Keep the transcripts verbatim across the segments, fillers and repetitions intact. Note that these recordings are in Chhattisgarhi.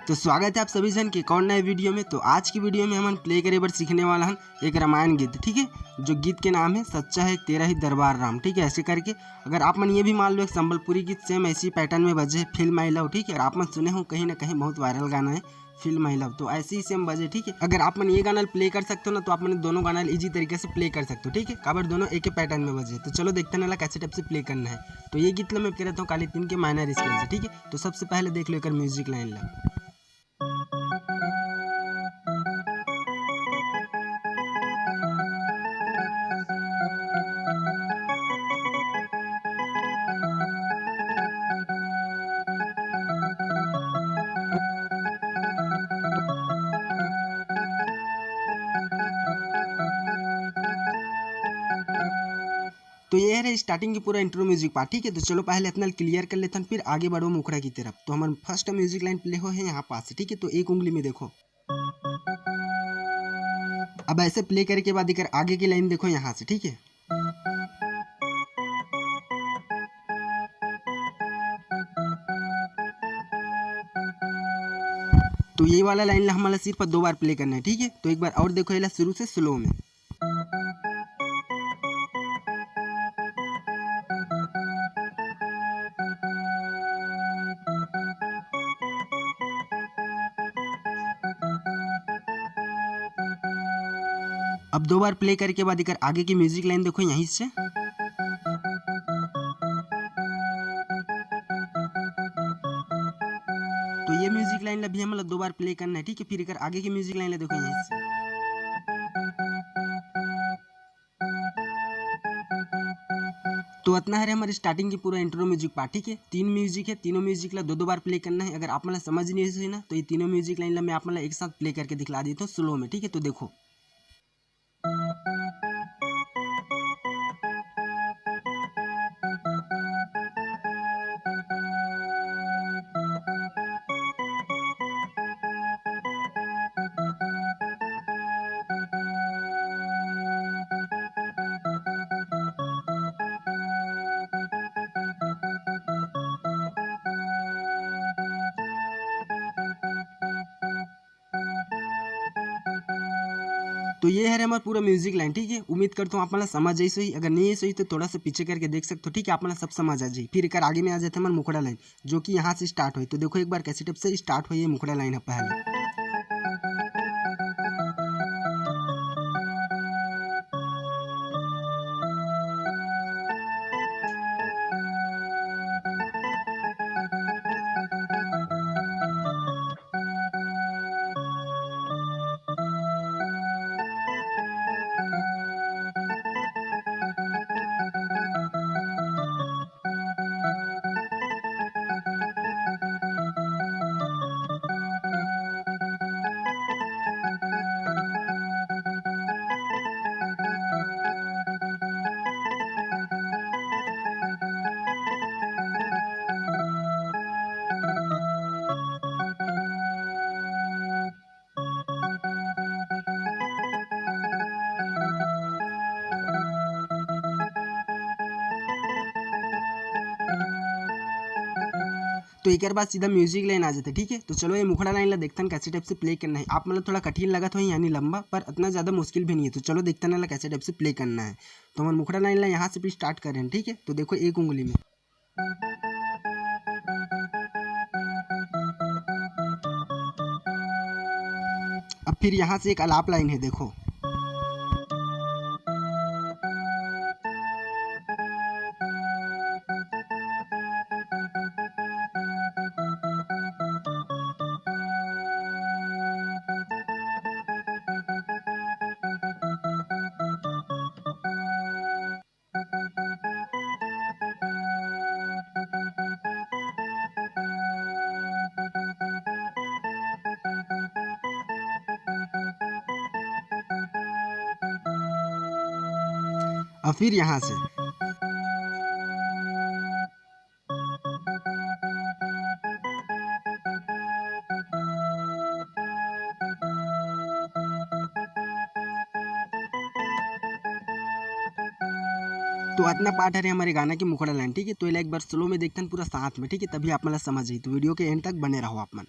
तो स्वागत है आप सभी जन के एक और नए वीडियो में। तो आज की वीडियो में हमन प्ले करे बर सीखने वाला हन एक रामायण गीत, ठीक है, जो गीत के नाम है सच्चा है तेरा ही दरबार राम, ठीक है। ऐसे करके अगर आप मन ये भी मान लो एक संबलपुरी गीत सेम ऐसी पैटर्न में बजे, Feel My Love, ठीक है, और आप मन सुने हो कहीं ना कहीं बहुत वायरल गाना है Feel My Love, तो ऐसे ही सेम बजे, ठीक है। अगर आप मन ये गाना प्ले कर सकते हो ना, तो आप मन दोनों गाना ईजी तरीके से प्ले कर सकते हो, ठीक है, काबर दोनों एक ही पैटर्न में बजे। तो चलो देखते हैं ना कैसे टाइप से प्ले करना है। तो ये गीत ला मैं करत हूँ काली तीन के माइनर स्केल से, ठीक है। तो सबसे पहले देख लो एक म्यूजिक लाइन ला। तो ये रहे स्टार्टिंग की पूरा इंट्रो म्यूजिक पार्ट, ठीक है। तो चलो पहले इतना क्लियर कर लेथन, फिर आगे बढ़ो मुखड़ा की तरफ। तो हमारे फर्स्ट म्यूजिक लाइन प्ले हो है यहाँ पास से, ठीक है। तो एक उंगली में देखो, अब ऐसे प्ले करके बाद एक आगे की लाइन देखो यहाँ से, ठीक है। तो ये वाला लाइन ला हमला सिर्फ दो बार प्ले करना है, ठीक है। तो एक बार और देखो, ये ला शुरू से स्लो में। अब दो बार प्ले करके बाद एकर आगे की म्यूजिक लाइन देखो यहीं से। तो ये म्यूजिक लाइन ला भी हमला दो बार प्ले करना है, ठीक है। फिर एकर आगे की म्यूजिक लाइन ला देखो यहीं से। तो इतना हरे हमारे स्टार्टिंग की पूरा इंट्रो म्यूजिक पार्ट, ठीक है। तीन म्यूजिक है, तीनों म्यूजिक ला दो दो बार प्ले करना है। अगर आप मन ला समझ नहीं होही ना, तो ये तीनों म्यूजिक लाइन ला मैं आप मन ला एक साथ प्ले करके दिखला देता हूँ स्लो में, ठीक है। तो देखो, तो ये हरे हमार पूरा म्यूजिक लाइन, ठीक है। उम्मीद करता हूँ आप मन ला समझ आइस होही। अगर नहीं आइस होही तो थोड़ा सा पीछे करके देख सकते हो, ठीक है, आप मन ला सब समझ आ जाही। फिर एकर आगे में आ जाते हमार मुखड़ा लाइन, जो कि यहाँ से स्टार्ट होही। तो देखो एक बार कैसे टाइप से स्टार्ट होही ये मुखड़ा लाइन है पहले। तो एकर बाद सीधा म्यूजिक लाइन आ जाते, ठीक है। तो चलो ये मुखड़ा लाइन ला देखथन कैसे टाइप से प्ले करना है। आप मन ला थोड़ा कठिन लगत होही यानी लंबा, पर इतना ज्यादा मुश्किल भी नहीं है। तो चलो देखथन ला कैसे टाइप से प्ले करना है। तो हमन मुखड़ा लाइन ला यहाँ से भी स्टार्ट कर रहे हैं, ठीक है। तो देखो एक उंगली में, अब फिर यहाँ से एक अलाप लाइन है, देखो। और फिर यहाँ से। तो इतना पार्ट हरे हमारे गाना के मुखड़ा लाइन, ठीक है। तो एला एक बार स्लो में देखथन पूरा साथ में, ठीक है, तभी आप मन ला समझ आही। तो वीडियो के एंड तक बने रहो आप मन।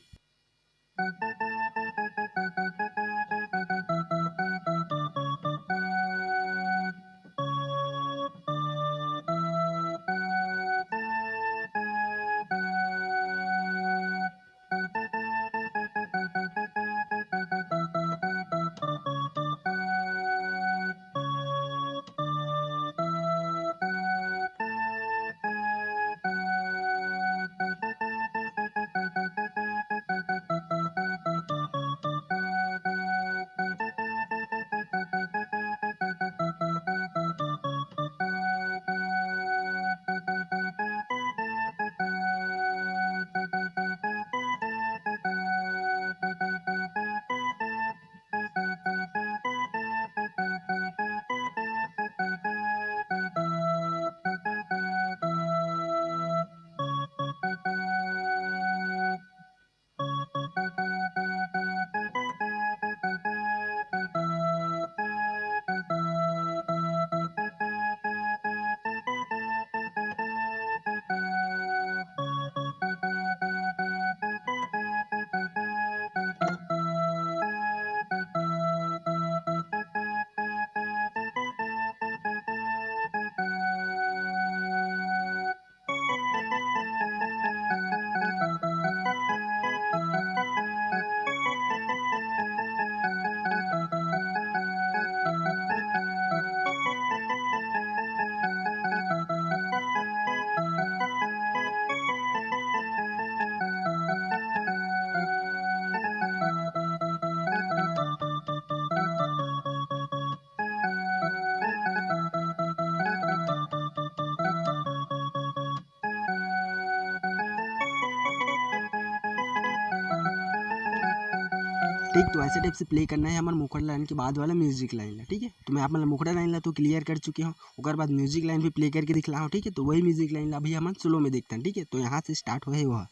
ठीक, तो ऐसे टाइप से प्ले करना है हमर मुखड़ा लाइन के बाद वाला म्यूजिक लाइन ला। ठीक है, तो मैं आप मन ला मुखड़ा लाइन ला तो क्लियर कर चुके हूँ, ओकर बाद म्यूजिक लाइन भी प्ले करके दिखला हूँ। ठीक है, तो वही म्यूजिक लाइन ला अभी हमन स्लो में देखथन। ठीक है, तो यहाँ से स्टार्ट होहे वह।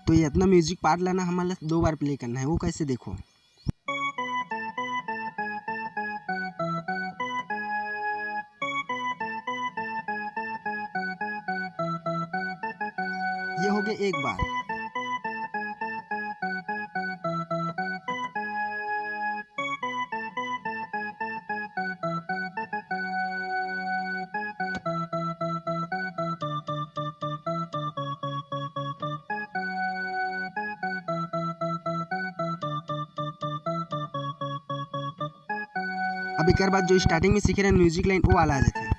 तो ये इतना म्यूजिक पार्ट ला ना हमन ला दो बार प्ले करना है। वो कैसे, देखो। ये हो गया एक बार। अब एकर बाद जो स्टार्टिंग में सीखे रहन म्यूजिक लाइन, वो वाला आ जाथे।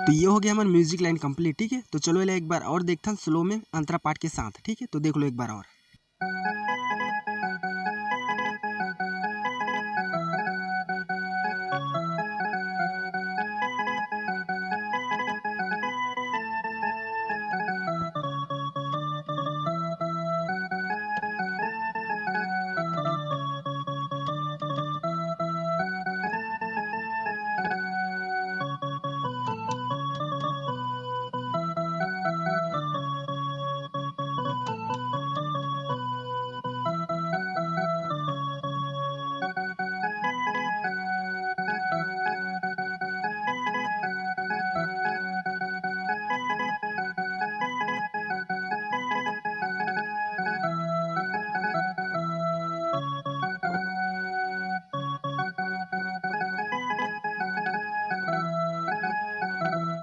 तो ये हो गया हमर म्यूजिक लाइन कंप्लीट। ठीक है, तो चलो एला एक बार और देखथन स्लो में अंतरा पार्ट के साथ। ठीक है, तो देख लो एक बार और।